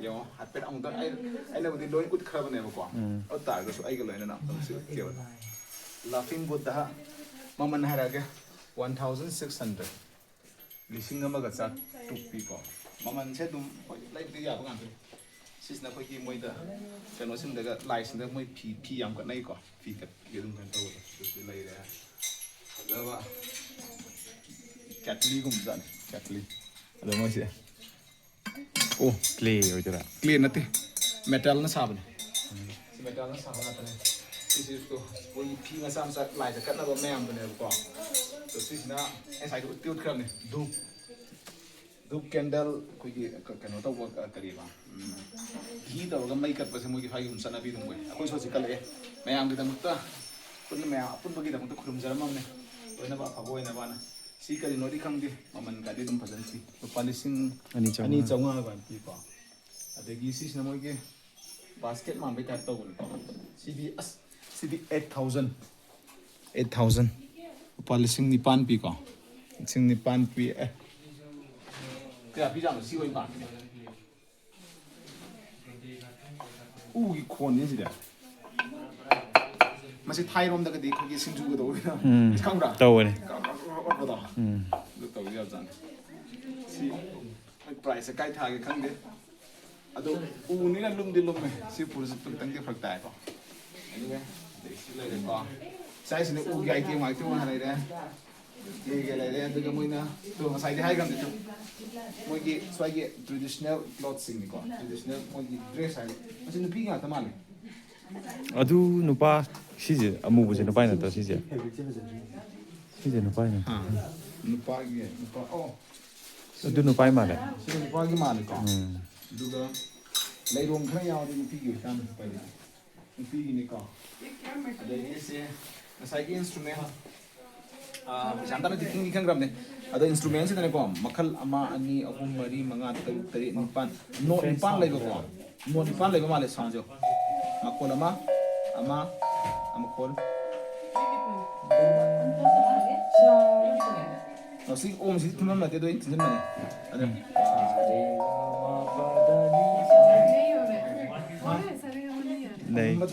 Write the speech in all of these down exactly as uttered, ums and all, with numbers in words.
ꯌꯦꯡꯉꯣ, ꯍꯥꯏꯐꯦꯠ ꯑꯃꯨꯛꯇꯪ ꯑꯩ, ꯑꯩꯅꯕꯨꯗꯤ ꯂꯣꯏ ꯎꯠꯈ꯭ꯔꯕꯅꯦꯕꯀꯣ꯫ ꯎꯝ꯫ ꯑꯗꯨ ꯇꯥꯔꯒꯁꯨ ꯑꯩꯒ ꯂꯣꯏꯅꯅ ꯑꯃꯨꯛꯇꯪ ꯁꯤ ꯎꯠꯀꯦꯕ꯫ Laughing Buddha, ꯃꯃꯜ ꯍꯥꯏꯔꯛꯑꯒꯦ, one thousand six hundred꯫ ꯂꯤꯁꯤꯡ ꯑꯃꯒ ꯆꯥꯇ꯭ꯔꯨꯛ ꯄꯤꯀꯣ꯫ ꯃꯃꯜꯁꯦ ꯑꯗꯨꯝ ꯍꯣꯏ ꯂꯩꯕꯗꯤ ꯌꯥꯕ ꯉꯥꯛꯇꯅꯤ꯫ ꯁꯤꯁꯤꯅ ꯑꯩꯈꯣꯏꯒꯤ ꯃꯣꯏꯗ ꯀꯩꯅꯣꯁꯤꯡꯗꯒ, ꯂꯥꯏꯁꯤꯡꯗ ꯃꯣꯏ ꯐꯤ, ꯐꯤ ꯌꯥꯝ ꯀꯠꯅꯩꯀꯣ꯫ ꯐꯤ ꯀꯠꯄꯤ ꯑꯗꯨꯝ ꯀꯩꯅꯣ ꯇꯧꯕꯗꯣ ꯑꯗꯨꯁꯨ ꯂꯩꯔꯦ꯫ ꯐꯖꯕ ꯀꯦꯠꯂꯤꯒꯨꯝꯕꯖꯥꯠꯅꯤ, ꯀꯦꯠꯂꯤ꯫ ꯑꯗꯣ ꯃꯣꯏꯁꯦ, ꯑꯣ, ꯀ꯭ꯂꯦ ꯑꯣꯏꯗꯣꯏꯔꯥ? ꯀ꯭ꯂꯦ ꯅꯠꯇꯦ, ꯃꯦꯇꯦꯜꯅ ꯁꯥꯕꯅꯦ꯫ ꯁꯤ ꯃꯦꯇꯦꯜꯅ ꯁꯥꯕ ꯉꯥꯛꯇꯅꯦ꯫ ꯁꯤꯁꯤꯁꯨ ꯑꯩꯈꯣꯏꯒꯤ ꯐꯤ ꯃꯆꯥ ꯃꯆꯥ ꯂꯥꯏꯗ ꯀꯠꯅꯕ ꯃꯌꯥꯝꯗꯨꯅꯦꯕꯀꯣ꯫ ꯑꯗꯣ ꯁꯤꯁꯤꯅ ꯑꯩ ꯉꯁꯥꯏꯗ ꯎꯠꯇꯤ ꯎꯠꯈ꯭ꯔꯕꯅꯦ꯫ ꯙꯨꯞ, ꯙꯨꯞ ꯀꯦꯟꯗꯜ, ꯑꯩꯈꯣꯏꯒꯤ ꯀ-, ꯀꯩꯅꯣ ꯇꯧꯕ, ꯀ-, ꯀꯔꯤꯕ? ꯎꯝ, ꯘꯤ ꯇꯧꯔꯒ ꯃꯩ ꯀꯠꯄꯁꯦ ꯃꯣꯏꯒꯤ ꯁ꯭ꯋꯥꯏꯒꯤ ꯁꯨꯝ ꯆꯠꯅꯕꯤ ꯑꯗꯨꯝ ꯑꯣꯏ꯫ ꯑꯩꯈꯣꯏꯁꯨ ꯍꯧꯖꯤꯛ ꯀꯠꯂꯛꯑꯦ꯫ ꯃꯌꯥꯝꯒꯤꯗꯃꯛꯇ, ꯄꯨꯟꯅ ꯃꯌꯥꯝ ꯑꯄꯨꯟꯕꯒꯤꯗꯃꯛꯇ ꯈꯨꯔꯨꯝꯖꯔꯝꯃꯕꯅꯦ꯫ ꯂꯣꯏꯅꯃꯛ ꯑꯐꯕ ꯑꯣꯏꯅꯕꯅ꯫ ꯁꯤ ꯀꯔꯤꯅꯣꯗꯤ ꯈꯪꯗꯦ, ꯃꯃꯜꯒꯗꯤ ꯑꯗꯨꯝ ꯐꯖꯅ ꯄꯤ꯫ ꯂꯨꯄꯥ ꯂꯤꯁꯤꯡ ꯑꯅꯤ ꯆꯥꯝꯃꯉꯥ꯫ ꯑꯅꯤ ꯆꯥꯝꯃꯉꯥ ꯑꯗꯨꯃꯥꯏꯅ ꯄꯤꯀꯣ꯫ ꯑꯗꯒꯤ ꯁꯤꯁꯤꯅ ꯃꯣꯏꯒꯤ ꯕꯥꯁꯀꯦꯠ ꯃꯥꯟꯕꯩ ꯇꯥꯏꯞ ꯇꯧꯕꯅꯤꯀꯣ꯫ ꯁꯤꯗꯤ, ꯑꯁ, ꯁꯤꯗꯤ eight thousand꯫ Eight thousand꯫ ꯂꯨꯄꯥ ꯂꯤꯁꯤꯡ ꯅꯤꯄꯥꯟ ꯄꯤꯀꯣ꯫ ꯂꯤꯁꯤꯡ ꯅꯤꯄꯥꯟ ꯄꯤ꯫ ꯑꯦ, ꯀꯌꯥ ꯄꯤꯖꯥꯠꯅꯣ? ꯁꯤ ꯑꯣꯏꯅ ꯄꯥꯝꯃꯤꯅꯦ꯫ ꯎꯒꯤ ꯈꯣꯟꯅꯤ ꯁꯤꯗꯤ꯫ ꯃꯁꯤ ꯊꯥꯏꯔꯣꯝꯗꯒꯗꯤ ꯑꯩꯈꯣꯏꯒꯤ ꯁꯤꯡꯖꯨꯒ ꯇꯧꯕꯅꯤꯅ꯫ ꯎꯝ, ꯈꯪꯕ꯭ꯔꯥ? ꯇꯧꯕꯅꯦ꯫ ꯀ-, ꯀ-, ꯀ-, ꯀ-, ꯇꯧꯕꯗꯣ꯫ ꯎꯝ꯫ ꯑꯗꯨ ꯇꯧꯕ ꯌꯥꯕꯖꯥꯠꯅꯤ꯫ ꯁꯤ ꯃꯣꯏ price ꯁꯦ ꯀꯥꯏ ꯊꯥꯒꯦ ꯈꯪꯗꯦ꯫ ꯑꯗꯣ ꯎꯅꯤꯅ ꯂꯨꯝꯗꯤ ꯂꯨꯝꯃꯦ꯫ ꯁꯤ ꯄꯨꯔꯁꯨ ꯈꯤꯇꯪꯗꯤ ꯐꯔꯛ ꯇꯥꯏꯀꯣ꯫ Anyway, ꯑꯗꯩ ꯁꯤ ꯂꯩꯔꯦꯀꯣ꯫ ꯁꯥꯏꯁꯤꯅ ꯎꯒꯤ item, item ꯑꯃ ꯂꯩꯔꯦ꯫ ꯀꯩ ꯀꯩ ꯂꯩꯔꯦ? ꯑꯗꯨꯒ ꯃꯣꯏꯅ, ꯇꯣ, ꯉꯁꯥꯏꯗꯤ ꯍꯥꯏꯈ꯭ꯔꯕꯅꯤ, ꯇꯣ꯫ ꯃꯣꯏꯒꯤ ꯁ꯭ꯋꯥꯏꯒꯤ traditional clothes ꯁꯤꯡꯅꯤꯀꯣ, traditional ꯃꯣꯏꯒꯤ dress ꯍꯥꯏꯕ꯫ ꯃꯁꯤ ꯅꯨꯄꯤꯒꯤ ꯉꯥꯛꯇ ꯃꯥꯜꯂꯦ꯫ ꯑꯗꯨ ꯅꯨꯄꯥ, ꯁꯤꯁꯦ ꯑꯃꯨꯕꯁꯦ ꯅꯨꯄꯥꯒꯤ ꯅꯠꯇ꯭ꯔꯣ ꯁꯤꯁꯦ? ꯁꯤꯁꯦ ꯅꯨꯄꯥꯒꯤ ꯅꯠꯇ꯭ꯔꯣ? ꯑꯥ, ꯅꯨꯄꯥꯒꯤ, ꯅꯨꯄꯥ, ꯑꯣ꯫ ꯑꯗꯨ ꯅꯨꯄꯥꯒꯤ ꯃꯥꯜꯂꯦ꯫ ꯁꯤ ꯅꯨꯄꯥꯒꯤ ꯃꯥꯜꯂꯦꯀꯣ꯫ ꯎꯝ꯫ ꯑꯗꯨꯒ ꯂꯩꯔꯣꯡ ꯈꯔ ꯌꯥꯎꯔꯗꯤ ꯅꯨꯄꯤꯒꯤ ꯑꯣꯏꯇꯥꯔꯦ, ꯎꯄꯥꯏ ꯂꯩꯇꯦ꯫ ꯅꯨꯄꯤꯒꯤꯅꯤꯀꯣ꯫ ꯑꯗꯒꯤ ꯁꯦ ꯉꯁꯥꯏꯒꯤ instrument, ꯑꯥ, ꯄꯩꯁꯥ ꯑꯝꯇ ꯅꯠꯇꯦ, ꯈꯪꯗꯤ ꯈꯪꯈ꯭ꯔꯕꯅꯦ꯫ ꯑꯗꯣ instrument ꯁꯤꯗꯅꯦꯀꯣ, ꯃꯈꯜ ꯑꯃ, ꯑꯅꯤ, ꯑꯍꯨꯝ, ꯃꯔꯤ, ꯃꯉꯥ, ꯇꯔꯨꯛ, ꯇꯔꯦꯠ, ꯅꯤꯄꯥꯟ, note ꯅꯤꯄꯥꯟ ꯂꯩꯕꯀꯣ꯫ Note ꯅꯤꯄꯥꯟ ꯂꯩꯕ ꯃꯥꯜꯂꯦ sound ꯁꯦ꯫ ꯃꯈꯣꯜ ꯑꯃ, ꯑꯃ, ꯑꯃ ꯈꯣꯜ꯫ ꯑꯣ, ꯁꯤ ꯑꯣꯝ ꯁꯤꯗꯤ ꯊꯤꯟꯐꯝ ꯅꯠꯇꯦ, ꯑꯗꯣ ꯑꯩꯅ ꯊꯤꯟꯖꯤꯟꯕꯅꯦ꯫ ꯑꯗ ꯎꯝ꯫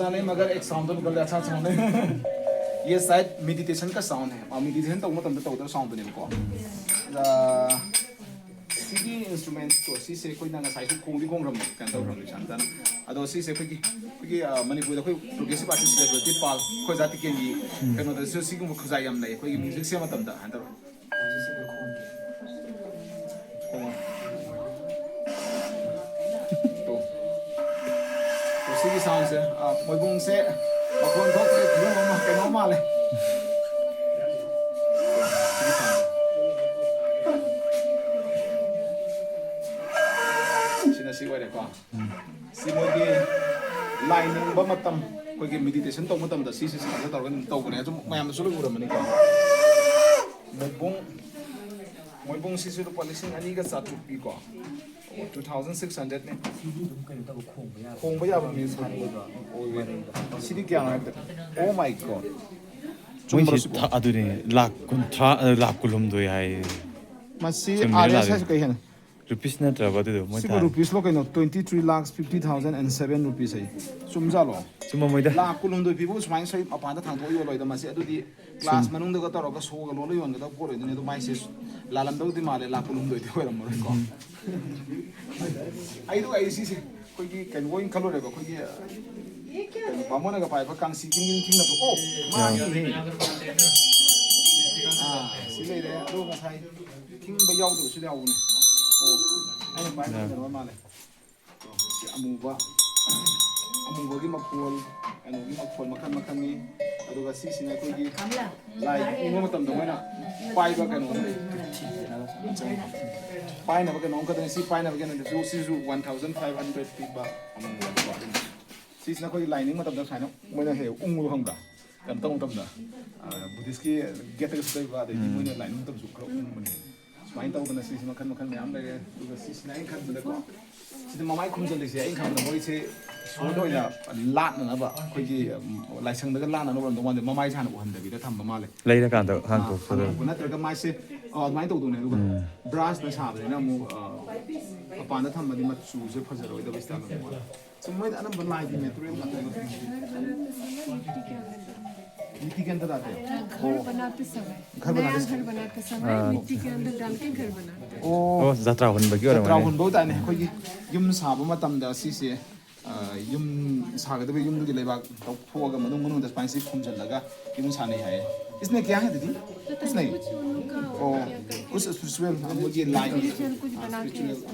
नहीं, मगर एक साउंड तो निकल रहा, अच्छा साउंड है। ये शायद मेडिटेशन का साउंड है, और मेडिटेशन तो मतलब तो उधर साउंड बनेगा। ꯁꯤꯒꯤ ꯏꯟꯁꯇ꯭ꯔꯨꯃꯦꯟꯁꯇꯣ ꯁꯤꯁꯦ ꯑꯩꯈꯣꯏꯅ ꯉꯁꯥꯏꯁꯨ ꯈꯣꯡꯗꯤ ꯈꯣꯡꯈ꯭ꯔꯕꯅꯤ, ꯀꯩꯅꯣ ꯇꯧꯈ꯭ꯔꯕꯅꯤ ꯏꯁꯥꯟꯇꯅ꯫ ꯑꯗꯣ ꯁꯤꯁꯦ ꯑꯩꯈꯣꯏꯒꯤ ꯑꯩꯈꯣꯏꯒꯤ ꯑ, ꯃꯅꯤꯄꯨꯔꯗ ꯑꯩꯈꯣꯏ ꯄ꯭ꯔꯣꯒ꯭ꯔꯦꯁꯤꯞ ꯑꯥꯔꯇꯤꯁ ꯂꯩꯕ ꯇꯤꯄꯥꯜ, ꯑꯩꯈꯣꯏ ꯑꯣꯖꯥ ꯇꯤꯀꯦꯟꯒꯤ ꯀꯩꯅꯣꯗꯁꯨ ꯁꯤꯒꯨꯝꯕ ꯈꯨꯖꯥꯏ ꯌꯥꯝ ꯂꯩ, ꯑꯩꯈꯣꯏꯒꯤ ꯃ꯭ꯌꯨꯖꯤꯛ ꯁꯦꯝꯕ ꯃꯇꯝꯗ ꯍꯥꯏꯅ ꯇꯧꯔꯒ꯫ ꯁꯤꯒꯤ ꯁꯥꯎꯟꯁꯦ ꯃꯣꯏꯕꯨꯡꯁꯦ ꯃꯈꯣꯟ ꯊꯣꯛꯇ꯭ꯔꯦ, ꯐꯤꯕꯝ ꯑꯃ ꯀꯩꯅꯣ ꯃꯥꯜꯂꯦ꯫ ꯁꯤꯒꯤ ꯁꯥꯎꯟꯁꯦ꯫ ꯁꯤꯅ ꯁꯤ ꯑꯣꯏꯔꯦꯀꯣ꯫ ꯁꯤ ꯃꯣꯏꯒꯤ ꯂꯥꯏ ꯅꯤꯡꯕ ꯃꯇꯝ, ꯑꯩꯈꯣꯏꯒꯤ ꯃꯦꯗꯤꯇꯦꯁꯟ ꯇꯧꯕ ꯃꯇꯝꯗ ꯁꯤꯁꯦ ꯁꯤꯗ ꯇꯧꯔꯒ ꯑꯗꯨꯝ ꯇꯧꯕꯅꯦ꯫ ꯑꯗꯨꯝ ꯃꯌꯥꯝꯅꯁꯨ ꯂꯣꯏ ꯎꯔꯝꯃꯅꯤꯀꯣ꯫ ꯃꯣꯏꯕꯨꯡ, ꯃꯣꯏꯕꯨꯡꯁꯤꯁꯨ ꯂꯨꯄꯥ ꯂꯤꯁꯤꯡ ꯑꯅꯤꯒ ꯆꯥꯇ꯭ꯔꯨꯛ ꯄꯤꯀꯣ꯫ ꯇꯨ ꯊꯥꯎꯖꯟ ꯁꯤꯛꯁ ꯍꯟꯗ꯭ꯔꯦꯠꯅꯦ꯫ ꯁꯤꯗꯤ ꯑꯗꯨꯝ ꯀꯩꯅꯣ ꯇꯧꯕ, ꯈꯣꯡꯕ ꯌꯥꯕ, ꯈꯣꯡꯕ ꯌꯥꯕ ꯃ꯭ꯌꯨꯖꯤꯛ ꯁꯥꯔꯛꯏꯕ ꯑꯣꯏꯔꯦ꯫ ꯁꯤꯗꯤ ꯀꯌꯥꯅꯣ ꯍꯥꯏꯕꯗ? Oh my God! ꯃꯣꯏꯁꯤ ꯆꯨꯝꯕ꯭ꯔꯁꯨꯀꯣ? ꯊ-, ꯑꯗꯨꯅꯦ, ꯂꯥꯛ ꯀꯨꯟꯊ꯭ꯔꯥ, ꯑ, ꯂꯥꯛ ꯀꯨꯟꯍꯨꯝꯗꯣꯏ ꯍꯥꯏ꯫ ꯃꯁꯤ ꯆꯨꯝꯃꯤꯔ ꯑꯥꯔ ꯑꯦꯁ ꯂꯥꯜꯂꯤꯔ? ꯍꯥꯏꯁꯦ ꯀꯩ ꯍꯥꯏꯅꯣ? ꯔꯨꯄꯤꯁ ꯅꯠꯇ꯭ꯔꯕ ꯑꯗꯨꯗꯣ ꯃꯣꯏ ꯁꯤꯕꯨ ꯊꯥꯏ? ꯔꯨꯄꯤꯁ ꯂꯣ ꯀꯩꯅꯣ? Twenty three lakhs fifty thousand and seven rupees ꯍꯥꯏ꯫ ꯆꯨꯝꯖꯥꯠꯂꯣ? ꯆꯨꯝꯃꯝꯃꯣꯏꯗ꯫ ꯂꯥꯛ ꯀꯨꯟꯍꯨꯝꯗꯣꯏ ꯄꯤꯕꯕꯨ ꯁꯨꯃꯥꯏꯅ ꯁꯣꯏ ꯃꯄꯥꯟꯗ ꯊꯥꯡꯗꯣꯛꯑ ꯌꯣꯜꯂꯣꯏꯗ꯫ ꯃꯁꯤ ꯑꯗꯨꯗꯤ ꯀ꯭ꯂꯥꯁ ꯁꯨꯝ꯫ ꯃꯅꯨꯡꯗꯒ ꯇꯧꯔꯒ ꯁꯣꯒ ꯂꯣꯜꯂ ꯌꯣꯟꯒꯗꯕ ꯄꯣꯠ ꯑꯣꯏꯗꯣꯏꯅꯦ꯫ ꯑꯗꯨ ꯃꯥꯏꯁꯦ ꯂꯥꯜꯂꯝꯗꯧꯗꯤ ꯃꯥꯜꯂꯦ, ꯂꯥꯛ ꯀꯨꯟꯍꯨꯝꯗꯣꯏꯗꯤ ꯑꯣꯏꯔꯝꯃꯔꯣꯏꯀꯣ꯫ ꯎꯝ꯫ ꯑꯩꯗꯣ ꯑꯩ ꯁꯤꯁꯦ ꯑꯩꯈꯣꯏꯒꯤ ꯀꯩꯅꯣ ꯑꯣꯏꯅ ꯈꯜꯂꯨꯔꯦꯕ, ꯑꯩꯈꯣꯏꯒꯤ ꯀꯩꯅꯣ ꯕꯥꯃꯣꯟꯅꯒ ꯄꯥꯏꯕ ꯀꯥꯡꯁꯤ ꯈꯤꯡ ꯈꯤꯡ ꯈꯤꯡꯅꯕꯗꯣ꯫ ꯑꯣ, ꯑꯥ꯫ ꯃꯥꯅꯤꯅꯦ꯫ ꯑꯥ, ꯁꯤ ꯂꯩꯔꯦ꯫ ꯑꯗꯣ ꯉꯁꯥꯏ ꯈꯤꯡꯕ ꯌꯥꯎꯗꯕꯁꯨ ꯌꯥꯎꯕꯅꯦ꯫ ꯑꯣ, ꯑꯩꯅ ꯄꯥꯏꯕ ꯑꯥ꯫ ꯀꯩꯅꯣ ꯃꯥꯜꯂꯦ꯫ ꯑꯣ, ꯁꯤ ꯑꯃꯨꯕ, ꯑꯃꯨꯕꯒꯤ ꯃꯈꯣꯜ, ꯀꯩꯅꯣꯒꯤ ꯃꯈꯣꯜ ꯃꯈꯜ ꯃꯈꯜꯅꯤ꯫ ꯑꯗꯨꯒ ꯁꯤꯁꯤꯅ ꯑꯩꯈꯣꯏꯒꯤ ꯂꯥꯏ ꯏꯪꯕ ꯃꯇꯝꯗ ꯃꯣꯏꯅ ꯄꯥꯏꯕ ꯀꯩꯅꯣ, ꯄꯥꯏꯅꯕ ꯀꯩꯅꯣ ꯑꯃꯈꯛꯇꯅꯤ꯫ ꯁꯤ ꯄꯥꯏꯅꯕ ꯀꯩꯅꯣꯗꯁꯨ ꯁꯤꯁꯨ one thousand five hundred ꯄꯤꯕ ꯑꯃꯨꯕ꯫ ꯁꯤꯁꯤꯅ ꯑꯩꯈꯣꯏꯒꯤ ꯂꯥꯏ ꯅꯤꯡꯕ ꯃꯇꯝꯗ ꯁꯨꯃꯥꯏꯅ ꯃꯣꯏꯅ ꯍꯦꯛ ꯍꯦꯛ ꯎꯪꯕꯗꯣ ꯈꯪꯕ꯭ꯔꯥ? ꯀꯩꯅꯣ ꯇꯧꯕ ꯃꯇꯝꯗ, ꯑ, ꯕꯨꯙꯤꯁꯀꯤ ꯒꯦꯠꯇꯒꯁꯨ ꯂꯩꯕ, ꯑꯗꯩꯗꯤ ꯎꯝ꯫ ꯃꯣꯏꯅ ꯂꯥꯏ ꯅꯤꯡꯕ ꯃꯇꯝꯗꯁꯨ ꯈꯔ ꯎꯪꯕꯅꯦ꯫ ꯁꯨꯃꯥꯏꯅ ꯇꯧꯗꯅ ꯁꯤꯁꯤ ꯃꯈꯜ ꯃꯈꯜ ꯃꯌꯥꯝ ꯂꯩꯔꯦ꯫ ꯑꯗꯨꯒ ꯁꯤꯁꯤꯅ ꯑꯩꯅ ꯈꯟꯕꯗꯀꯣ, ꯁꯤꯗ ꯃꯃꯥꯏ ꯈꯨꯝꯖꯤꯜꯂꯤꯁꯦ ꯑꯩꯅ ꯈꯟꯕꯗ ꯃꯣꯏꯁꯦ ꯏꯁꯣꯔꯗ ꯑꯣꯏꯅ ꯂꯥꯠꯅꯅꯕ, ꯑꯩꯈꯣꯏꯒꯤ, ꯎꯝ, ꯂꯥꯏꯁꯪꯗꯒ ꯂꯥꯠꯅꯅꯕ ꯑꯣꯏꯔꯝꯗꯧ ꯃꯥꯟꯗꯦ, ꯃꯃꯥꯏꯁꯦ ꯍꯥꯟꯅ ꯎꯍꯟꯗꯕꯤꯗ ꯊꯝꯕ ꯃꯥꯜꯂꯦ꯫ ꯂꯩꯔꯀꯥꯟꯗ ꯑꯥ, ꯍꯥꯡꯇꯣꯛꯄꯗꯣ꯫ ꯍꯥꯡꯇꯣꯛꯄ ꯅꯠꯇ꯭ꯔꯒ ꯃꯥꯏꯁꯦ, ꯑꯥ, ꯑꯗꯨꯃꯥꯏꯅ ꯇꯧꯗꯧꯅꯦ꯫ ꯑꯗꯨꯒ ꯎꯝ꯫ ꯕ꯭ꯔꯥꯁꯅ ꯁꯥꯕꯅꯤꯅ ꯑꯃꯨꯛ, ꯑꯥ, ꯃꯄꯥꯟꯗ ꯊꯝꯕꯗꯤ ꯃꯆꯨꯁꯦ ꯐꯖꯔꯣꯏꯗꯕ style ꯑꯣꯏꯕ꯫ ꯁꯨꯝ ꯃꯣꯏꯗ ꯑꯅꯝꯕ ꯂꯥꯏꯒꯤ material ꯉꯥꯛꯇ ꯑꯣꯏꯕ꯫ घर बनाते समय मिट्टी के अंदर, मिट्टी के अंदर आते हैं? हाँ, घर बनाते समय, घर नया बनाते घर बनाते समय मिट्टी के अंदर डाल के घर बनाते हैं। ꯑꯣ, ꯑꯣ, ꯖꯇ꯭ꯔꯥ ꯍꯨꯟꯕꯒꯤ ꯖꯇ꯭ꯔꯥ ꯑꯣꯏꯔꯝꯒꯅꯤ꯫ ꯍꯨꯟꯕ ꯍꯥꯏꯇꯥꯔꯦ꯫ ꯑꯩꯈꯣꯏꯒꯤ ꯌꯨꯝ ꯁꯥꯕ ꯃꯇꯝꯗ ꯁꯤꯁꯦ, ꯑ, ꯌꯨꯝ ꯁꯥꯒꯗꯕ ꯌꯨꯝꯗꯨꯒꯤ ꯂꯩꯕꯥꯛ ꯂꯧꯊꯣꯛꯑꯒ ꯃꯅꯨꯡ ꯃꯅꯨꯡꯗ ꯁꯨꯃꯥꯏꯅ ꯁꯤ ꯐꯨꯝꯖꯤꯜꯂꯒꯒ ꯌꯨꯝ ꯁꯥꯟꯅꯩ ꯍꯥꯏꯌꯦ꯫ इसमें क्या है दीदी? कुछ नहीं। कुछ उन लोग का ꯑꯣ, क्या करते कुछ spiritual ꯃꯣꯏꯒꯤ ꯂꯥꯏꯒꯤ स्पिरिचुअल कुछ बना के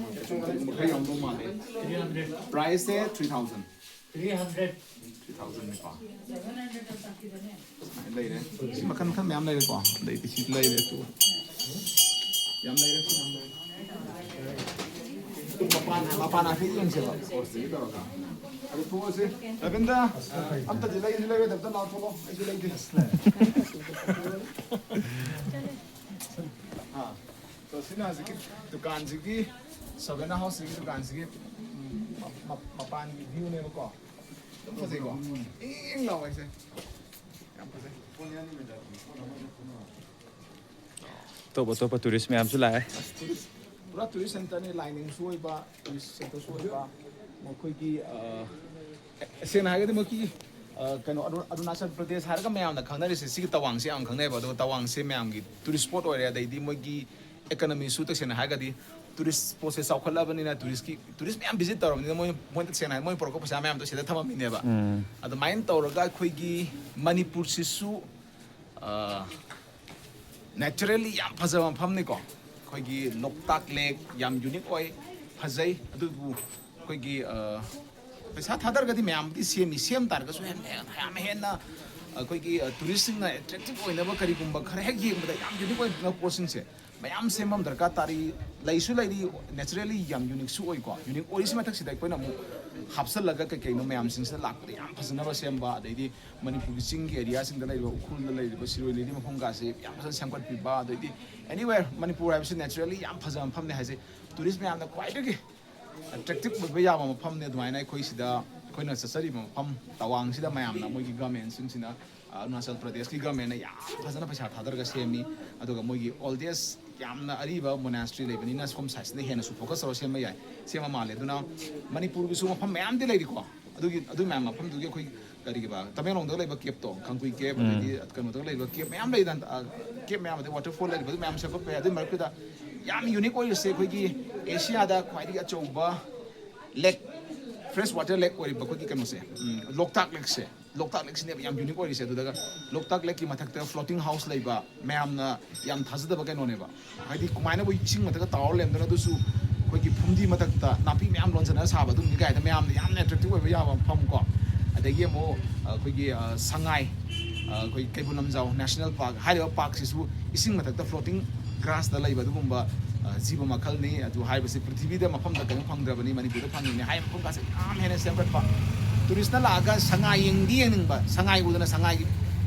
ꯀꯔꯤꯒꯨꯝꯕ ꯈꯔ ꯌꯥꯎꯔꯝꯗꯧ ꯃꯥꯜꯂꯦ꯫ Price ꯁꯦ three thousand꯫ Three hundred. Three thousand ꯅꯤꯀꯣ꯫ ꯂꯩꯔꯦ꯫ ꯁꯤ ꯃꯈꯜ ꯃꯈꯜ ꯃꯌꯥꯝ ꯂꯩꯔꯦꯀꯣ꯫ ꯑꯗꯩꯗꯤ ꯁꯤ ꯂꯩꯔꯦ ꯇꯨ꯫ ꯌꯥꯝ ꯂꯩꯔꯦ ꯁꯤ ꯌꯥꯝ ꯂꯩꯔꯦ꯫ ꯃꯄꯥꯟ ꯃꯄꯥꯟ ꯍꯥꯏꯐꯦꯠ ꯌꯦꯡꯁꯦꯕ꯫ ꯁꯤꯒꯤ ꯇꯧꯔꯒ꯫ ꯑꯗꯨ ꯊꯣꯛꯑꯁꯤ꯫ ꯔꯕꯤꯟꯗ꯭ꯔ, ꯑꯝꯇꯗꯤ ꯂꯩꯁꯨ ꯂꯩꯔꯣꯏꯗꯕꯗ ꯂꯥꯛꯑꯣ ꯊꯣꯛꯂꯛꯑꯣ꯫ ꯑꯩꯁꯨ ꯂꯩꯒꯦ꯫ ꯑꯥ꯫ ꯑꯗꯣ ꯁꯤꯅ ꯍꯧꯖꯤꯛꯀꯤ ꯗꯨꯀꯥꯟꯁꯤꯒꯤ, ꯁꯕꯦꯅꯥ ꯍꯥꯎꯁꯁꯤꯒꯤ ꯗꯨꯀꯥꯟꯁꯤꯒꯤ, ꯎꯝ, ꯃ- ꯃ- ꯃꯄꯥꯟꯒꯤ view ꯅꯦꯕꯀꯣ꯫ ꯑꯗꯨꯝ ꯐꯖꯩꯀꯣ? ꯏꯪ ꯏꯪ ꯂꯥꯎꯋꯦ ꯁꯦ꯫ ꯌꯥꯝ ꯐꯖꯩ꯫ ꯑꯇꯣꯞ ꯑꯇꯣꯞꯄ tourist ꯃꯌꯥꯝꯁꯨ ꯂꯥꯛꯑꯦ꯫ ꯄꯨꯔꯥ tourist centre ꯅꯦ, ꯂꯥꯏꯅꯤꯡꯁꯨ ꯑꯣꯏꯕ, tourist centre ꯁꯨ ꯑꯣꯏꯕ꯫ ꯃꯈꯣꯏꯒꯤ, ꯑ, ꯁꯦꯡꯅ ꯍꯥꯏꯔꯒꯗꯤ ꯃꯈꯣꯏꯒꯤ, ꯑ, ꯀꯩꯅꯣ, ꯑꯔꯨ- ꯑꯔꯨꯅꯥꯆꯜ ꯄ꯭ꯔꯗꯦꯁ ꯍꯥꯏꯔꯒ ꯃꯌꯥꯝꯅ ꯈꯪꯅꯔꯤꯁꯦ, ꯁꯤꯒꯤ ꯇꯋꯥꯡꯁꯦ ꯌꯥꯝ ꯈꯪꯅꯩꯕ꯫ ꯑꯗꯨꯒ ꯇꯋꯥꯡꯁꯦ ꯃꯌꯥꯝꯒꯤ tourist spot ꯑꯣꯏꯔꯦ꯫ ꯑꯗꯩꯗꯤ ꯃꯣꯏꯒꯤ economy ꯁꯨ, ꯇꯁꯦꯡꯅ ꯍꯥꯏꯔꯒꯗꯤ tourist spot ꯁꯦ ꯆꯥꯎꯈꯠꯂꯕꯅꯤꯅ tourist ꯀꯤ, tourist ꯃꯌꯥꯝ visit ꯇꯧꯔꯕꯅꯤꯅ ꯃꯣꯏ, ꯃꯣꯏꯅ ꯇꯁꯦꯡꯅ ꯍꯥꯏ ꯃꯣꯏ ꯄꯨꯔꯛꯄ ꯄꯩꯁꯥ ꯃꯌꯥꯝꯗꯣ ꯁꯤꯗ ꯊꯝꯃꯝꯃꯤꯅꯦꯕ꯫ ꯑꯗꯨꯃꯥꯏꯅ ꯇꯧꯔꯒ ꯑꯩꯈꯣꯏꯒꯤ ꯃꯅꯤꯄꯨꯔꯁꯤꯁꯨ, ꯑ, naturally ꯌꯥꯝ ꯐꯖꯕ ꯃꯐꯝꯅꯤꯀꯣ꯫ ꯑꯩꯈꯣꯏꯒꯤ ꯂꯣꯛꯇꯥꯛ lake ꯌꯥꯝ unique ꯑꯣꯏ, ꯐꯖꯩ꯫ ꯑꯗꯨꯕꯨ ꯑꯩꯈꯣꯏꯒꯤ, ꯑ, ꯄꯩꯁꯥ ꯊꯥꯗꯔꯒꯗꯤ ꯃꯌꯥꯝꯗꯤ ꯁꯦꯝꯃꯤ꯫ ꯁꯦꯝ ꯇꯥꯔꯒꯁꯨ ꯍꯦꯟꯅ, ꯌꯥꯝ ꯍꯦꯟꯅ ꯑꯩꯈꯣꯏꯒꯤ, ꯑ, tourist ꯁꯤꯡꯅ attractive ꯑꯣꯏꯅꯕ ꯀꯔꯤꯒꯨꯝꯕ ꯈꯔ ꯍꯦꯛ ꯌꯦꯡꯕꯗ ꯌꯥꯝ unique ꯑꯣꯏꯅꯕ ꯄꯣꯠꯁꯤꯡꯁꯦ ꯃꯌꯥꯝ ꯁꯦꯝꯕ ꯑꯃ ꯗꯔꯀꯥꯔ ꯇꯥꯔꯤ꯫ ꯂꯩꯁꯨ ꯂꯩꯔꯤ, naturally ꯌꯥꯝ unique ꯁꯨ ꯑꯣꯏꯀꯣ꯫ Unique ꯑꯣꯏꯔꯤꯁꯤ ꯃꯊꯛꯁꯤꯗ ꯑꯩꯈꯣꯏꯅ ꯑꯃꯨꯛ ꯍꯥꯞꯆꯜꯂꯒ ꯀꯩ ꯀꯩꯅꯣ ꯃꯌꯥꯝꯁꯤꯡꯁꯤꯗ ꯂꯥꯛꯄꯗ ꯌꯥꯝ ꯐꯖꯅꯕ ꯁꯦꯝꯕ, ꯑꯗꯩꯗꯤ ꯃꯅꯤꯄꯨꯔꯒꯤ ꯆꯤꯡꯒꯤ area ꯁꯤꯡꯗ ꯂꯩꯔꯤꯕ, ꯎꯈ꯭ꯔꯨꯜꯗ ꯂꯩꯔꯤꯕ ꯁꯤꯔꯣꯏ ꯂꯤꯂꯤ ꯃꯐꯝꯒꯥꯁꯦ ꯌꯥꯝ ꯐꯖꯅ ꯁꯦꯝꯒꯠꯄꯤꯕ, ꯑꯗꯩꯗꯤ anywhere ꯃꯅꯤꯄꯨꯔ ꯍꯥꯏꯕꯁꯤ naturally ꯌꯥꯝ ꯐꯖꯕ ꯃꯐꯝꯅꯤ ꯍꯥꯏꯁꯦ꯫ Tourist ꯃꯌꯥꯝꯅ ꯈ꯭ꯋꯥꯏꯗꯒꯤ attractive ꯑꯣꯏꯕ ꯌꯥꯕ ꯃꯐꯝꯅꯤ꯫ ꯑꯗꯨꯃꯥꯏꯅ ꯑꯩꯈꯣꯏ ꯁꯤꯗ, ꯑꯩꯈꯣꯏꯅ ꯆꯠꯆꯔꯤꯕ ꯃꯐꯝ ꯇꯋꯥꯡꯁꯤꯗ ꯃꯌꯥꯝꯅ, ꯃꯣꯏꯒꯤ government ꯁꯤꯡꯁꯤꯅ, ꯑ, ꯑꯔꯨꯅꯥꯆꯜ ꯄ꯭ꯔꯗꯦꯁꯀꯤ government ꯅ ꯌꯥꯝ ꯐꯖꯅ ꯄꯩꯁꯥ ꯊꯥꯗꯔꯒ ꯁꯦꯝꯃꯤ꯫ ꯑꯗꯨꯒ ꯃꯣꯏꯒꯤ oldest ꯌꯥꯝꯅ ꯑꯔꯤꯕ monastery ꯂꯩꯕꯅꯤꯅ ꯁꯣꯝ side ꯁꯤꯅ ꯍꯦꯟꯅꯁꯨ focus ꯇꯧꯔ ꯁꯦꯝꯕ ꯌꯥꯏ, ꯁꯦꯝꯕ ꯃꯥꯜꯂꯦ꯫ ꯑꯗꯨꯅ ꯃꯅꯤꯄꯨꯔꯒꯤꯁꯨ ꯃꯐꯝ ꯃꯌꯥꯝꯗꯤ ꯂꯩꯔꯤꯀꯣ, ꯑꯗꯨꯒꯤ, ꯑꯗꯨ ꯃꯌꯥꯝ ꯃꯐꯝꯗꯨꯒꯤ ꯑꯩꯈꯣꯏ ꯀꯔꯤꯕ, ꯇꯃꯦꯡꯂꯣꯡꯗ ꯂꯩꯕ cape ꯇꯣ, ꯈꯪꯀꯨꯏ cape, ꯑꯗꯩꯗꯤ ꯀꯩꯅꯣꯗ ꯂꯩꯕ cape ꯃꯌꯥꯝ ꯂꯩꯗꯅ, cape ꯃꯌꯥꯝ, ꯑꯗꯩ waterfall ꯂꯩꯔꯤꯕ, ꯑꯗꯨ ꯃꯌꯥꯝ ꯁꯦꯝꯒꯠꯄ ꯌꯥꯏ꯫ ꯑꯗꯨꯒꯤ ꯃꯔꯛꯇꯨꯗ ꯌꯥꯝ unique ꯑꯣꯏꯔꯤꯁꯦ ꯑꯩꯈꯣꯏꯒꯤ ꯑꯦꯁꯤꯌꯥꯗ ꯈ꯭ꯋꯥꯏꯗꯒꯤ ꯑꯆꯧꯕ lake, fresh water lake ꯑꯣꯏꯔꯤꯕ ꯑꯩꯈꯣꯏꯒꯤ ꯀꯩꯅꯣꯁꯦ, ꯎꯝ, ꯂꯣꯛꯇꯥꯛ lakeꯁꯦ, ꯂꯣꯛꯇꯥꯛ lakeꯁꯤꯅꯦꯕ ꯌꯥꯝ unique ꯑꯣꯏꯔꯤꯁꯦ꯫ ꯑꯗꯨꯗꯒ ꯂꯣꯛꯇꯥꯛ lakeꯀꯤ ꯃꯊꯛꯇ floating house ꯂꯩꯕ, ꯃꯌꯥꯝꯅ ꯌꯥꯝ ꯊꯥꯖꯗꯕ ꯀꯩꯅꯣꯅꯦꯕ꯫ ꯍꯥꯏꯗꯤ ꯀꯃꯥꯏꯅꯕꯨ ꯏꯁꯤꯡ ꯃꯊꯛꯇ tower ꯂꯩꯔꯝꯗꯣꯏꯅꯣ, ꯑꯗꯨꯁꯨ ꯑꯩꯈꯣꯏꯒꯤ ꯐꯨꯝꯗꯤ ꯃꯊꯛꯇ ꯅꯥꯄꯤ ꯃꯌꯥꯝ ꯂꯣꯟꯁꯤꯟꯅ ꯁꯥꯕ ꯑꯗꯨꯝꯗꯤ ꯀꯥꯏꯗ ꯃꯌꯥꯝꯅ ꯌꯥꯝꯅ attractive ꯑꯣꯏꯕ ꯌꯥꯕ ꯃꯐꯝ ꯀꯣ꯫ ꯑꯗꯒꯤ ꯑꯃꯨꯛ ꯑꯩꯈꯣꯏꯒꯤ, ꯑ, ꯁꯉꯥꯏ, ꯑ, ꯑꯩꯈꯣꯏ ꯀꯩꯕꯨꯜ ꯂꯝꯖꯥꯎ national park ꯍꯥꯏꯔꯤꯕ parkꯁꯤꯁꯨ ꯏꯁꯤꯡ ꯃꯊꯛꯇ floating grassꯇ ꯂꯩꯕ ꯑꯗꯨꯒꯨꯝꯕ, ꯑ, ꯖꯤꯕ ꯃꯈꯜꯅꯤ꯫ ꯑꯗꯨ ꯍꯥꯏꯕꯁꯤ ꯄ꯭ꯔꯤꯊꯤꯕꯤꯗ ꯃꯐꯝꯗ ꯀꯔꯤꯝ ꯐꯪꯗ꯭ꯔꯕꯅꯤ, ꯃꯅꯤꯄꯨꯔꯗ ꯐꯪꯉꯤꯅꯤ ꯍꯥꯏꯔꯤꯕ ꯃꯐꯝ ꯀꯥꯁꯦ ꯌꯥꯝ ꯍꯦꯟꯅ ꯁꯦꯝꯒꯠꯄ꯫ Touristꯅ ꯂꯥꯛꯑꯒ ꯁꯉꯥꯏ ꯌꯦꯡꯗꯤ ꯌꯦꯡꯅꯤꯡꯕ, ꯁꯉꯥꯏ ꯎꯗꯅ ꯁꯉꯥꯏꯒꯤ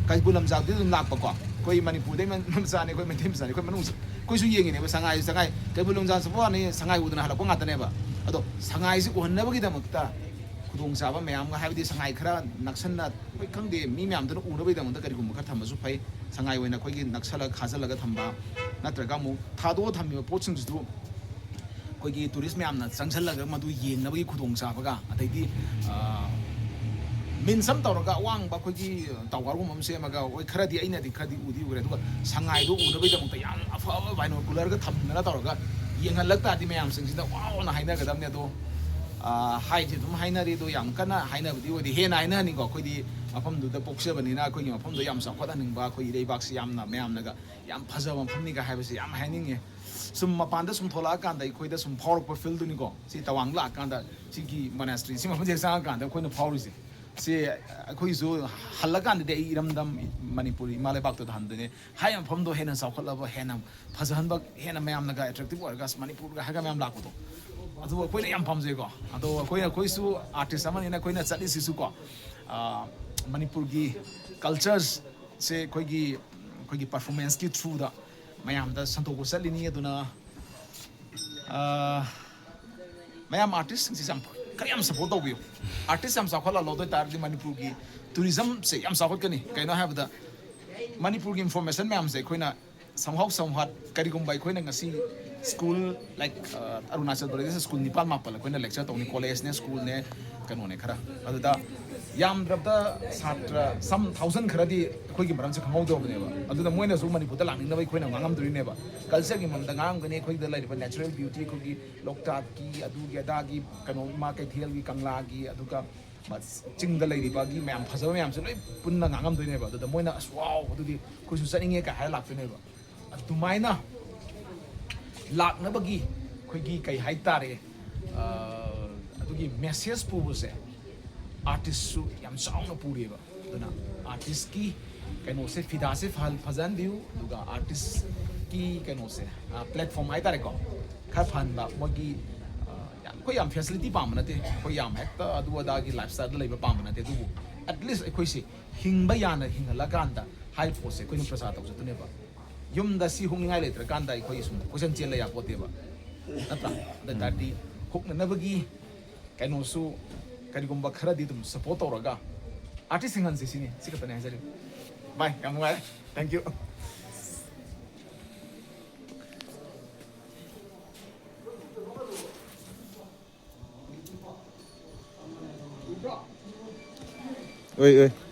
ꯀꯩꯕꯨꯜ ꯂꯝꯖꯥꯎꯗꯤ ꯑꯗꯨꯝ ꯂꯥꯛꯄꯀꯣ꯫ ꯑꯩꯈꯣꯏ ꯃꯅꯤꯄꯨꯔꯗꯩ ꯃ-, ꯃꯆꯥꯅꯤ, ꯑꯩꯈꯣꯏ ꯃꯩꯇꯩ ꯃꯆꯥꯅꯤ, ꯑꯩꯈꯣꯏ ꯃꯅꯨꯡꯁꯦ ꯑꯩꯈꯣꯏꯁꯨ ꯌꯦꯡꯉꯤꯅꯦꯕ꯫ ꯁꯉꯥꯏ, ꯁꯉꯥꯏ ꯀꯩꯕꯨꯜ ꯂꯝꯖꯥꯎ ꯆꯠꯄ ꯋꯥꯅꯤ, ꯁꯉꯥꯏ ꯎꯗꯅ ꯍꯜꯂꯛꯄ ꯉꯥꯛꯇꯅꯦꯕ꯫ ꯑꯗꯣ ꯁꯉꯥꯏꯁꯤ ꯎꯍꯟꯅꯕꯒꯤꯗꯃꯛꯇ ꯈꯨꯗꯣꯡꯆꯥꯕ ꯃꯌꯥꯝꯒ, ꯍꯥꯏꯕꯗꯤ ꯁꯉꯥꯏ ꯈꯔ ꯅꯛꯁꯟꯅ, ꯍꯣꯏ, ꯈꯪꯗꯦ, ꯃꯤ ꯃꯌꯥꯝꯗꯨꯅ ꯎꯅꯕꯒꯤꯗꯃꯛꯇ ꯀꯔꯤꯒꯨꯝꯕ ꯈꯔ ꯊꯝꯕꯁꯨ ꯐꯩ꯫ ꯁꯉꯥꯏ ꯑꯣꯏꯅ ꯑꯩꯈꯣꯏꯒꯤ ꯅꯛꯁꯜꯂꯒ ꯈꯥꯖꯤꯜꯂꯒ ꯊꯝꯕ, ꯅꯠꯇ꯭ꯔꯒ ꯑꯃꯨꯛ ꯊꯥꯗꯣꯛꯑ ꯊꯝꯃꯤꯕ ꯄꯣꯠꯁꯤꯡꯁꯤꯁꯨ ꯑꯩꯈꯣꯏꯒꯤ tourist ꯃꯌꯥꯝꯅ ꯆꯪꯁꯤꯜꯂꯒ ꯃꯗꯨ ꯌꯦꯡꯅꯕꯒꯤ ꯈꯨꯗꯣꯡꯆꯥꯕꯒ, ꯑꯗꯩꯗꯤ, ꯑ, ꯃꯤꯟꯁ ꯑꯃ ꯇꯧꯔꯒ ꯑꯋꯥꯡꯕ ꯑꯩꯈꯣꯏꯒꯤ towerꯒꯨꯝꯕ ꯑꯃ ꯁꯦꯝꯃꯒ, ꯍꯣꯏ, ꯈꯔꯗꯤ, ꯑꯩꯅꯗꯤ ꯈꯔꯗꯤ ꯎꯗꯤ ꯎꯈ꯭ꯔꯦ꯫ ꯑꯗꯨꯒ ꯁꯉꯥꯏꯗꯣ ꯎꯅꯕꯒꯤꯗꯃꯛꯇ ꯌꯥꯝ ꯑꯐꯕ binocularꯒ ꯊꯝꯗꯅ ꯇꯧꯔꯒ ꯌꯦꯡꯍꯜꯂꯛ ꯇꯥꯔꯗꯤ ꯃꯌꯥꯝꯁꯤꯡꯁꯤꯅ wow ꯑꯅ ꯍꯥꯏꯅꯒꯗꯕꯅꯦ꯫ ꯑꯗꯣ, ꯑ, ꯍꯥꯏꯗꯤ ꯑꯗꯨꯝ ꯍꯥꯏꯅꯔꯤ, ꯑꯗꯣ ꯌꯥꯝ ꯀꯟꯅ ꯍꯥꯏꯅꯕꯗꯤ ꯑꯣꯏꯗꯦ꯫ ꯍꯦꯟꯅ ꯍꯥꯏꯅꯍꯟꯅꯤꯡꯀꯣ, ꯑꯩꯈꯣꯏꯗꯤ ꯃꯐꯝꯗꯨꯗ ꯄꯣꯛꯆꯕꯅꯤꯅ ꯑꯩꯈꯣꯏꯒꯤ ꯃꯐꯝꯗꯣ ꯌꯥꯝ ꯆꯥꯎꯈꯠꯍꯟꯅꯤꯡꯕ, ꯑꯩꯈꯣꯏ ꯏꯔꯩꯕꯥꯛꯁꯤ ꯌꯥꯝꯅ ꯃꯌꯥꯝꯅꯒ ꯌꯥꯝ ꯐꯖꯕ ꯃꯐꯝꯅꯤꯒ ꯍꯥꯏꯕꯁꯦ ꯌꯥꯝ ꯍꯥꯏꯅꯤꯡꯉꯦ꯫ ꯁꯨꯝ ꯃꯄꯥꯟꯗ ꯁꯨꯝ ꯊꯣꯛꯂꯛꯑꯀꯥꯟꯗ ꯑꯩꯈꯣꯏꯗ ꯁꯨꯝ ꯐꯥꯎꯔꯛꯄ feelꯗꯨꯅꯤꯀꯣ꯫ ꯁꯤ ꯇꯋꯥꯡ ꯂꯥꯛꯑꯀꯥꯟꯗ ꯁꯤꯒꯤ monastery ꯁꯤ ꯃꯐꯝꯁꯤꯗ ꯆꯪꯉꯀꯥꯟꯗ ꯑꯩꯈꯣꯏꯅ ꯐꯥꯎꯔꯤꯁꯦ꯫ ꯁꯤ ꯑꯩꯈꯣꯏꯁꯨ ꯍꯜꯂꯀꯥꯟꯗꯗꯤ ꯑꯩ ꯏꯔꯝꯗꯝ ꯃꯅꯤꯄꯨꯔ ꯏꯃꯥ ꯂꯩꯕꯥꯛꯇꯨꯗ ꯍꯟꯗꯣꯏꯅꯦ꯫ ꯍꯥꯏꯔꯤꯕ ꯃꯐꯝꯗꯣ ꯍꯦꯟꯅ ꯆꯥꯎꯈꯠꯂꯕ, ꯍꯦꯟꯅ ꯐꯖꯍꯟꯕ, ꯍꯦꯟꯅ ꯃꯌꯥꯝꯅꯒ attractive ꯑꯣꯏꯔꯒ, "ꯑꯁ, ꯃꯅꯤꯄꯨꯔꯒ" ꯍꯥꯏꯔꯒ ꯃꯌꯥꯝ ꯂꯥꯛꯄꯗꯣ, ꯑꯗꯨ ꯑꯩꯈꯣꯏꯅ ꯌꯥꯝ ꯄꯥꯝꯖꯩꯀꯣ꯫ ꯑꯗꯣ ꯑꯩꯈꯣꯏ, ꯑꯩꯈꯣꯏꯁꯨ artist ꯑꯃꯅꯤꯅ ꯑꯩꯈꯣꯏꯅ ꯆꯠꯂꯤꯁꯤꯁꯨꯀꯣ, ꯑ, ꯃꯅꯤꯄꯨꯔꯒꯤ cultures ꯁꯦ ꯑꯩꯈꯣꯏꯒꯤ, ꯑꯩꯈꯣꯏꯒꯤ performanceꯀꯤ throughꯗ ꯃꯌꯥꯝꯗ ꯁꯟꯗꯣꯛꯄ ꯆꯠꯂꯤꯅꯤ꯫ ꯑꯗꯨꯅ, ꯑ, ꯃꯌꯥꯝ artistꯁꯤꯡꯁꯦ ꯌꯥꯝ, ꯈꯔ ꯌꯥꯝ support ꯇꯧꯕꯤꯌꯨ꯫ Artist ꯌꯥꯝ ꯆꯥꯎꯈꯠꯍꯜꯂꯣ꯫ ꯑꯗꯨ ꯑꯣꯏ ꯇꯥꯔꯗꯤ ꯃꯅꯤꯄꯨꯔꯒꯤ tourismꯁꯦ ꯌꯥꯝ ꯆꯥꯎꯈꯠꯀꯅꯤ꯫ ꯀꯩꯅꯣ ꯍꯥꯏꯕꯗ, ꯃꯅꯤꯄꯨꯔꯒꯤ information ꯃꯌꯥꯝꯁꯦ ꯑꯩꯈꯣꯏꯅ Somehow, somewhat, ꯀꯔꯤꯒꯨꯝꯕ ꯑꯩꯈꯣꯏꯅ ꯉꯁꯤ school, like, Arunachal Pradesh school ꯅꯤꯄꯥꯜ ꯃꯥꯄꯜ ꯑꯩꯈꯣꯏꯅ lecture ꯇꯧꯅꯤ, college ꯅꯦ, school ꯅꯦ, ꯀꯩꯅꯣꯅꯦ, ꯈꯔ꯫ ꯑꯗꯨꯗ ꯌꯥꯝꯗ꯭ꯔꯕꯗ ꯁꯥꯇ꯭ꯔ some thousand ꯈꯔꯗꯤ ꯑꯩꯈꯣꯏꯒꯤ ꯃꯔꯝꯁꯦ ꯈꯪꯍꯧꯗꯕꯅꯦꯕ꯫ ꯑꯗꯨꯅ ꯃꯣꯏꯅꯁꯨ ꯃꯅꯤꯄꯨꯔꯗ ꯂꯥꯛꯅꯤꯡꯅꯕ ꯑꯩꯈꯣꯏꯅ ꯉꯥꯡꯉꯝꯗꯣꯏꯅꯦꯕ꯫ Culture ꯒꯤ ꯃꯔꯝꯗ ꯉꯥꯡꯉꯝꯒꯅꯤ, ꯑꯩꯈꯣꯏꯗ ꯂꯩꯔꯤꯕ natural beauty, ꯑꯩꯈꯣꯏꯒꯤ ꯂꯣꯛꯇꯥꯛꯀꯤ, ꯑꯗꯨꯒꯤ ꯑꯗꯥꯒꯤ, ꯀꯩꯅꯣ, ꯏꯃꯥ ꯀꯩꯊꯦꯜꯒꯤ, ꯀꯪꯂꯥꯒꯤ, ꯑꯗꯨꯒ ꯆꯤꯡꯗ ꯂꯩꯔꯤꯕꯒꯤ ꯃꯌꯥꯝ ꯐꯖꯕ ꯃꯌꯥꯝꯁꯦ ꯂꯣꯏ ꯄꯨꯟꯅ ꯉꯥꯡꯉꯝꯗꯣꯏꯅꯦꯕ꯫ ꯑꯗꯨꯗ ꯃꯣꯏꯅ, "ꯑꯁ, wow, ꯑꯗꯨꯗꯤ ꯑꯩꯈꯣꯏꯁꯨ ꯆꯠꯅꯤꯡꯉꯦ" ꯀꯥꯏ ꯍꯥꯏꯔ ꯂꯥꯛꯇꯣꯏꯅꯦꯕ꯫ ꯑꯗꯨꯃꯥꯏꯅ ꯂꯥꯛꯅꯕꯒꯤ ꯑꯩꯈꯣꯏꯒꯤ, ꯀꯩ ꯍꯥꯏꯇꯥꯔꯦ, ꯑ, ꯑꯗꯨꯒꯤ message ꯄꯨꯕꯁꯦ artist ꯁꯨ ꯌꯥꯝ ꯆꯥꯎꯅ ꯄꯨꯔꯤꯑꯕ꯫ ꯑꯗꯨꯅ artist ꯀꯤ ꯀꯩꯅꯣꯁꯦ, ꯐꯤꯗꯥꯁꯦ ꯐꯍꯟ-, ꯐꯖꯍꯟꯕꯤꯌꯨ, ꯑꯗꯨꯒ artist ꯀꯤ ꯀꯩꯅꯣꯁꯦ, ꯑ, platform ꯍꯥꯏꯇꯥꯔꯦꯀꯣ, ꯈꯔ ꯐꯍꯟꯕ, ꯃꯣꯏꯒꯤ, ꯑ, ꯌꯥꯝ, ꯑꯩꯈꯣꯏ ꯌꯥꯝ facility ꯄꯥꯝꯕ ꯅꯠꯇꯦ, ꯑꯩꯈꯣꯏ ꯌꯥꯝ ꯍꯦꯛꯇ ꯑꯗꯨ ꯑꯗꯥꯒꯤ lifestyle ꯗ ꯂꯩꯕ ꯄꯥꯝꯕ ꯅꯠꯇꯦ, ꯑꯗꯨꯕꯨ at least ꯑꯩꯈꯣꯏꯁꯦ ꯍꯤꯡꯕ ꯌꯥꯅ ꯍꯤꯡꯍꯜꯂꯀꯥꯟꯗ ꯍꯥꯏ ꯄꯣꯠꯁꯦ ꯑꯩꯈꯣꯏꯅ ꯄ꯭ꯔꯆꯥꯔ ꯇꯧꯖꯗꯣꯏꯅꯦꯕ꯫ ꯌꯨꯝꯗ ꯁꯤ ꯍꯨꯛꯅꯤꯡꯉꯥꯏ ꯂꯩꯇ꯭ꯔꯀꯥꯟꯗ ꯑꯩꯈꯣꯏ ꯁꯨꯝ ꯀꯣꯏꯆꯦꯜ ꯆꯦꯜꯂ ꯌꯥꯄꯣꯠꯇꯦꯕ, ꯅꯠꯇ꯭ꯔꯥ? ꯑꯗꯨ ꯑꯣꯏ ꯇꯥꯔꯗꯤ ꯍꯨꯛꯅꯅꯕꯒꯤ ꯀꯩꯅꯣꯁꯨ, ꯀꯔꯤꯒꯨꯝꯕ ꯈꯔꯗꯤ ꯑꯗꯨꯝ support ꯇꯧꯔꯒ, artist ꯁꯤꯡꯍꯟꯁꯤ ꯁꯤꯅꯤ, ꯁꯤ ꯈꯛꯇꯅꯦ ꯍꯥꯏꯖꯔꯤꯕ꯫ ꯚꯥꯏ, ꯌꯥꯝ ꯅꯨꯡꯉꯥꯏꯔꯦ, thank you꯫ ꯑꯣꯏ, ꯑꯣꯏ꯫